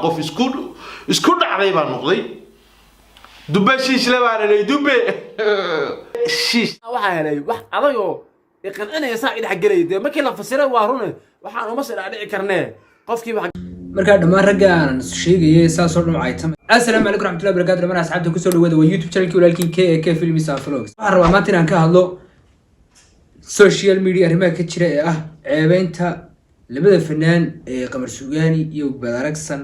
Qof isku dhacday baan noqday. Dube shiishle baan helay, dube shiish. Waxaa helay wax adag oo iqancinaya, saa idhex gelaya. Dee markii la fasiray waa rune, waxaan uma sii dhaadhici karnee qofkii wax. Markaa dhammaan ragga aan sheegayay saasoo dhan caytama. Assalaamu calaykum raxmatullahi barakatu. Dhammaan asxaabta, kusoo dhawaada, waa YouTube channelkii walaalkiin K A K Films and Vlogs. Waxaan rabaa maanta inaan ka hadlo social media arrimaha ka jira ee ah ceebeynta labada fanaan ee Qamar Sugaani iyo Ugbaad Aragsan,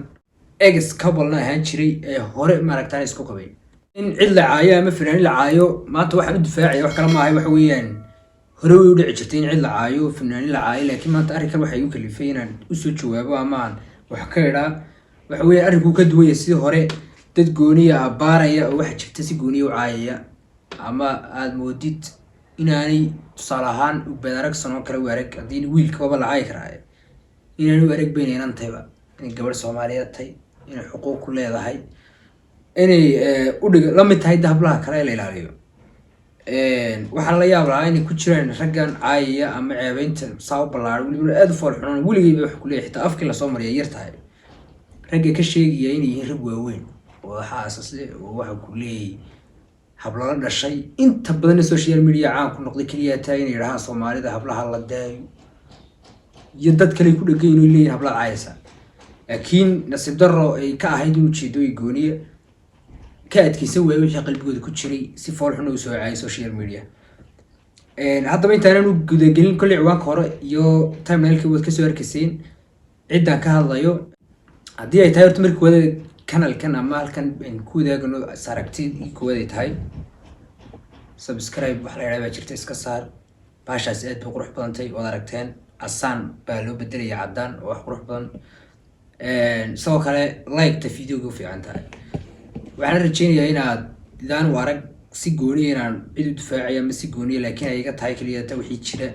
ex couple-na ahaan jiray ee hore maaragtaan isku qabay. In cid la caayo ama fanaanin la caayo maanta waxaan u difaacaya wax kale maahay, waxa weeyaan hore way u dhici jirtay in cid la caayo, fanaanin la caayo, laakiin maanta arrinkan waxay igu kalifay inaan usoo jawaabo ama aan wax ka idhaa. Waxa weeyaan arrinkuu ka duwanya sidii hore, dad gooniya abbaaraya oo waxa jirta si gooniya u caayaya, ama aada moodid inaanay, tusaale ahaan, Ugbaad Aragsan oo kale u arag haddii wiilkababa la caayi karaa, inaanay u arag bayna inan tahayba, inay gabadh Soomaaliyeed tahay, inay xuquuq ku leedahay, inay udhig la mid tahay dahablaha kale ee la ilaaliyo. Waxaa la yaab lahaa inay ku jiraan raggan caayaya ama ceebeynta saa u ballaaran, weliba aada u fool xunan. Weligeyba wax kuleeyahay, xitaa afkii lasoo mariya yar tahay, ragga ka sheegaya inay yihiin rag waaweyn oo waxaa asasle oo waxa ku leeyay hablala dhashay, inta badanna social media caan ku noqday keliya tahay inay yidhahaan Soomaalida hablaha la daayo iyo dad kale ku dhegan inay leeyihin hablaha caayaysa, laakiin nasiib darro ay ka ahayd in ujeedooyin gooniya ka adkeysan waayay wixii qalbigooda ku jiray, si fool xun u soo caayay social media. Haddaba intaanan u gudagelin, kolley ciwaanka hore iyo timelineka waad kasoo arkayseen ciddaan ka hadlayo. Haddii ay tahay horta markii wada kanalkan ama halkan aynu ku wadaagano saragti koowaad ay tahay, subscribe wax la yidhaha baa jirta, iska saar baashaas, aad bay qurux badantay, waad aragteen, casaan baa loo bedelaya caddaan oo wax qurux badan. Sidoo kale like-ta videoga u fiican tahay. Waxaan rajeynayaa inaad idaan u arag si gooniya inaan cid u difaacaya ama si gooniya, laakiin ay iga tahay keliya ta wixii jira.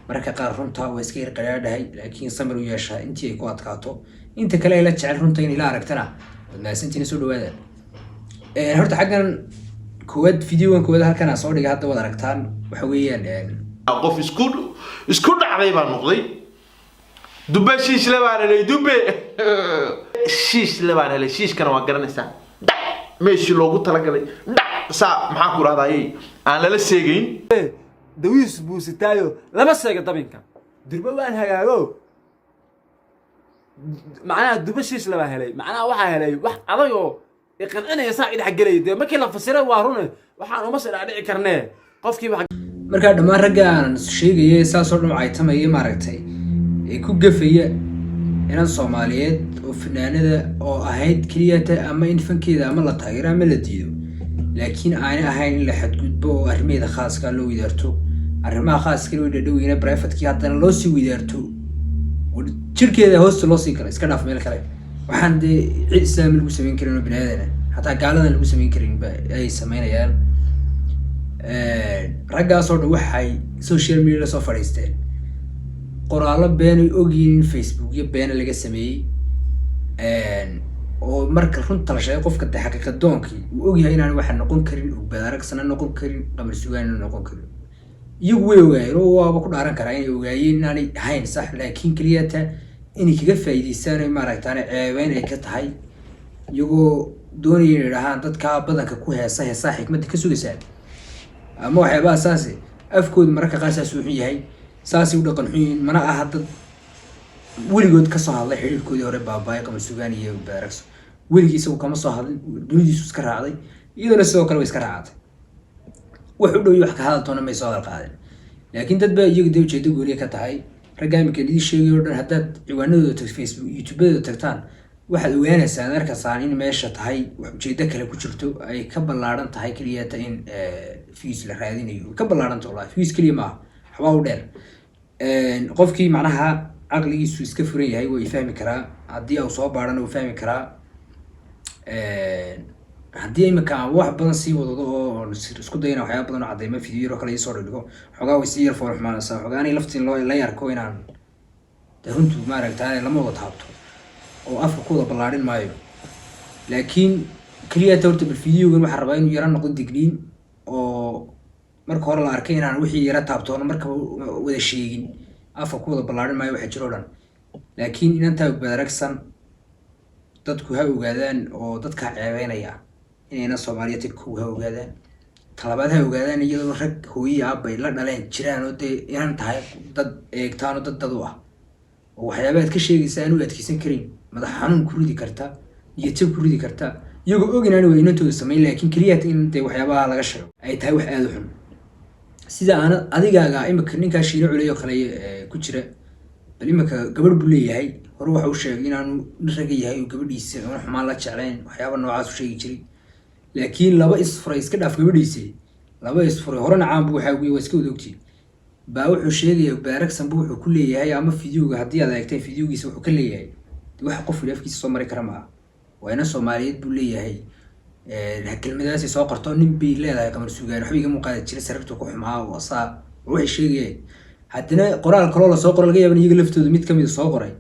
Mararka qaar runta waa iska yar qadhaadhahay, laakiin samir u yeeshaa intii ay ku adkaato. Inta kale ay la jecel runta in ila aragtana, waad mahadsantiina, soo dhawaada. Horta xaggan koowaad, videogan koowaad halkan aan soo dhigay hadda waad aragtaan, waxa weeyaan Qof isku dhacday baan noqday. Dube shiishle baan helay, dube shiishle baan helay. Shiishkana waa garanaysaa, dhac meeshii loogu talagalay, dhac saa maxaan ku rahdaayey aan lala seegayn. Dawiis buu sitaayo, lama sheega dabinka durba waan hagaago. Macnaha duba shiisle baa helay, macnaha waxaa helay wax adag oo iqancinaya, saa idhex gelaya. Dee markii la fasiray waa rune, waxaan uma sii dhaadhici karnee qofkii wax. Markaa dhammaan ragga aan sheegaya saasoo dhan caytamaya, maaragtay, ee ku gafaya inan Soomaaliyeed oo fanaanada oo ahayd keliyata ama in fankeeda ama la taageero ama la diido, laakiin aanay ahayn in la xadgudbo oo arrimaheeda khaaska loo widaarto, arrimaha khaaska loo dhadhoweyna, privatekii haddana loo sii widaarto, jirkeeda hoosta loo sii gala, iska dhaaf meel kale. Waxaan dee cid islaami lagu samayn karin oo bini aadana, xataa gaaladan lagu samayn karin ba ay sameynayaan raggaasoo dhan. Waxay social media lasoo fadhiisteen qoraallo beenay ogyihiin in Facebookyo beena laga sameeyey, oo marka runta la sheegay qofka de xaqiiqadoonkii uu ogyahay inaan waxa noqon karin Ugbaad Aragsana noqon karin, Qamar Sugaanina noqon karin. Iyagu way ogaayeen oo waaba ku dhaaran karaa inay ogaayeen inaanay ahayn sax, laakiin keliyata inay kaga faa'iideystaan oy maaragtaan ceebeyn ay ka tahay, iyagoo doonaya inay idhahaan dadkaa badanka ku heesa heesaa xikmadda ka sugaysaan ama waxyaabaha saasi. Afkoodu mararka qaar saas uu xun yahay, saasay u dhaqan xun yihiin. Mana aha dad weligood kasoo hadlay xiriirkoodii hore baabaayo Qamar Sugaan iyo Baaragso. Weligii isagu kama soo hadlin, dunidiisu iska raacday, iyaduna sidoo kale way iska raacatay. Wax u dhow iyo wax ka hadal toona may soo hadal qaadin, laakiin dad baa iyaga dee ujeedo gooniya ka tahay. Ragga imika idin sheegay oo dhan, haddaad ciwaanadooda tagto, Facebook, YouTubadooda tagtaan, waxaad ogaanaysaa, arkaysaan in meesha tahay wax ujeedo kale ku jirto, ay ka ballaaran tahay keliyata in views la raadinayo. Ka ballaaranta wallahi, views keliya maaha, waxbaa u dheer. Qofkii macnaha caqligiisu iska furan yahay way fahmi karaa, haddii uu soo baarana uu fahmi karaa. Haddii imika aan wax badan sii wadado oo isku dayana waxyaaba badan oo cadeyma video yaro kale iisoo dhigdhigo, xoogaa way sii yar fool xumaanaysaa, xoogaa anay laftiin loo la yarko inaan de runtu maaragta lama wada taabto oo afka ku wada ballaarin maayo. Laakiin keliya ta horta bal videogan waxaan rabaa inuu yaro noqdo digniin, oo marka hore la arkay inaan wixii yara taabtoono markaba wada sheegin, afka ku wada ballaarin maayo waxa jiro o dhan. Laakiin inantaa Ugbaad Aragsan Dadku ha ogaadaan oo dadka ceebeynaya inayna Soomaaliya kow ha ogaadaan. Talabaad, ha ogaadaan iyadoo rag hooyihi aabbay la dhaleen jiraan oo dee inan tahay dad eegtaan oo dad u ah oo waxyaaba aad ka sheegaysa aan u adkeysan karin, madax xanuun ku ridi karta, niyadjab ku ridi karta, iyagoo og inaan waa inantooda samayn, laakiin keliya in dee waxyaabaha laga sheego ay tahay wax aada u xun. Sida aana adigaaga imika ninkaa Shiino Culey oo kale ku jira, bal imika gabadh buu leeyahay. Hore waxa uu sheegay inaanu nin raga yahay oo gabadhiisa una xumaan la jeclayn, waxyaaba noocaas u sheegi jiray. Laakiin laba isfuray, iska dhaaf gabadhiisa, laba isfuray horena caan buu waxaa ugu waa iska wada ogtihi baa wuxuu sheegaya baaragsanbu wuxuu ku leeyahay ama videoga haddii aad eegteen videogiisa wuxuu ka leeyahay de waxa qof wili afkiisa soo mari kara maaha. Waa ina Soomaaliyeed buu leeyahay, kelmadaasi soo qorto nin bay leedahay Qamar Suugaan waxba igama qaadi jiray, sariirtu ku xumaa oo saa waxay sheegayeen. Haddana qoraal kaloo lasoo qoro, laga yaaban iyaga laftooda mid kamid soo qoray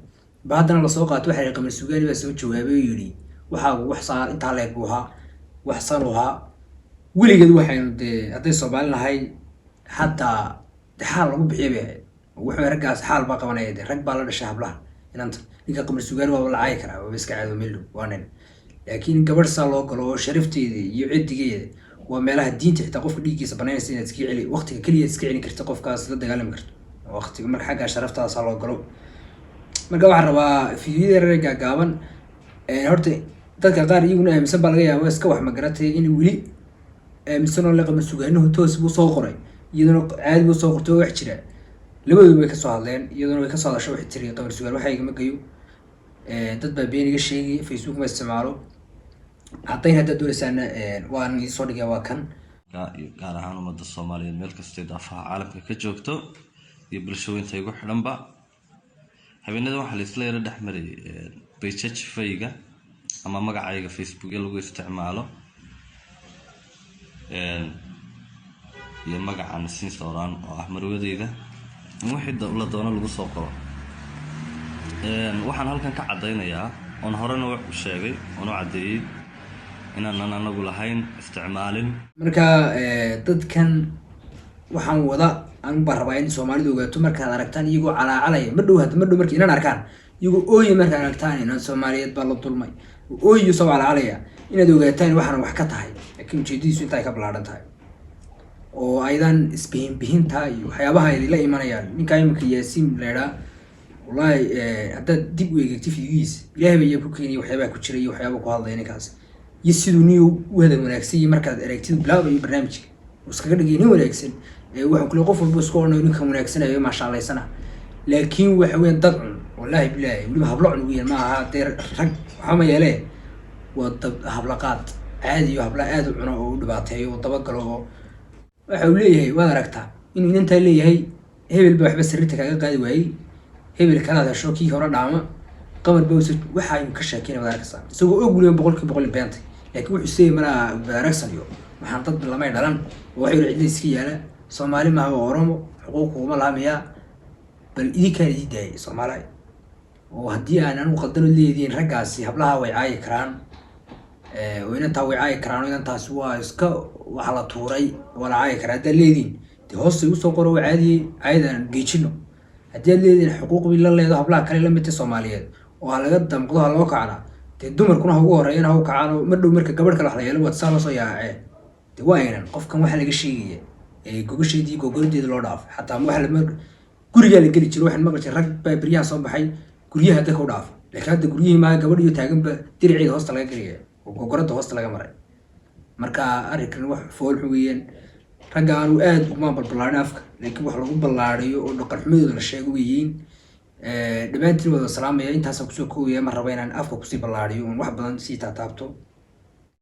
ba haddana lasoo qaato, waxa Qamar Suugaani baa soo jawaabay oo yidhi waxaa wax saa intaa leeg buu ahaa, wax san u ahaa. Weligeed waxaynu dee hadday Soomaali nahay xataa de xaal lagu bixiya bay ahayd. Wuxuu raggaas xaal baa qabanaya, de rag baa la dhashay hablaha. Inanta ninka Qamar Suugaani waaba la caayi karaa, waaba iska caado meel dhow waa nin, laakiin gabadh saa loo galo oo sharafteeda iyo cidigeeda waa meelaha diinta xitaa qofka dhiiggiisa banaynaysa inaad iska celi, waqtiga keliya iska celin karta, qofkaas la dagaalami karto waqtiga marka xagga sharaftaasaa loo galo. Marka waxaan rabaa fiidiyada reer gaagaaban. Horta dadka qaar iyaguna aaminsan baa laga yaaba iska wax magaratay in weli aaminsan oo le Qamar Sugaanuhu toos buu soo qoray, iyaduna caadi buu soo qortay oo wax jira. Labadoodu way kasoo hadleen, iyaduna way kasoo hadasho. Waxay tiri Qamar Sugaan waxa igama geyo, dad baa been iga sheegay, Facebook ma isticmaalo. Caddayn haddaad doonaysaana waan idiin soo dhigaya, waa kan. Iyo gaar ahaan ummadda Soomaaliyeed meel kastay daafaha caalamka ka joogto iyo bulshooyinta igu xidhanba, habeenada waxaa la isla yaro dhex marayay page-kayga ama magacayga Facebookya lagu isticmaalo iyo magaca Nasiin Sooraan oo ah marwadeyda in wixii la doono lagu soo qoro. Waxaan halkan ka caddaynayaa oon horena u sheegay oon u caddeeyey inaanan anagu lahayn, isticmaalin. Marka dadkan waxaan wada anigu baan rabaa in Soomaalidu ogaato, markaad aragtaan iyagoo calaacalaya ma dhow, hadda ma dhow marka inaan arkaan iyagoo ooya, markaad aragtaan inaan Soomaaliyeed baa la dulmay ooyo soo calacalaya, inaad ogaataan waxaan wax ka tahay, laakiin ujeedadiisu inta ay ka ballaaran tahay oo aydan isbihinbihinta iyo waxyaabaha ay la imanayaan. Ninkaa imika Yaasiin la idhaa, wallahi haddaad dib u eegegto fiigihiisa, Ilaahay baa iyaa ku keenaya waxyaabaha ku jira iyo waxyaaba ku hadlaya ninkaas iyo siduu nin u hadal wanaagsan iyo markaad aragtid bilaabayo barnaamijka uu iskaga dhigay nin wanaagsan. Waxaan kule qof walba isku odhanayo ninkan wanaagsanayo maashaalaysana, laakiin waxa weeyaan dad cun, wallahi bilaahi, weliba hablo cun weeyaan. Ma aha dee rag waxba ma yeelee, waa dab hablaqaad caadi iyo habla aada u cuno oo u dhibaateeyo oo dabagalo oo waxa uu leeyahay waad aragtaa inuu inantaa leeyahay hebel baa waxba sariirta kaaga qaadi waayey, hebel kalaad hesho kii hore dhaama, Qamar bawsa waxaynu ka sheekeynay waad arkaysaa isagoo og weliba 100% beentay. Laakiin wuxuu seeyay malaa baaragsan iyo waxaan dad lamay dhalan oo wax yar cidla iska yaala, Soomaali maaha, waa Oromo, xuquuq kuguma laha miyaa? Bal idinkaan idin daayay Soomaali oo haddii aan anigu qaldanood leedihiin, raggaasi hablaha way caayi karaan oo inantaa way caayi karaan oo inantaasi waa iska waxa la tuuray, waa la caayi karaa haddaad leedihiin, dee hoostay usoo qoro oo caadiyey caayadaan geejino. Haddii aad leedihiin xuquuq bay la leedo hablaha kale la midta Soomaaliyeed oo ha laga damqdo, ha loo kacna, dee dumarkuna ha ugu horeeyana ha u kacaan oo mar dhow marka gabadh kale wax la yeelo waad saa lasoo yaacee. Dee waa aynan qofkan waxa laga sheegaya ee gogasheedii gogoradeeda loo dhaafay, xataa waxa la gurigaa la geli jiro. Waxaan maqli jiray rag baa beryahan soo baxay guryaha dadka u dhaafa, laakiin hadda guryihii maa gabadh iyo taaganba diriceeda hoosta laga gelaya oo gogorada hoosta laga maray. Marka arrinkan wax fool xun weeyaan. Ragga aanu aada uguma balballaarin afka, laakiin wax lagu ballaariyo oo dhaqan xumadooda la sheego weeyiin. Dhammaantiin wada salaamaya, intaasaan kusoo koobaya. Ma raba inaan afka kusii ballaariyo oon wax badan sii taataabto.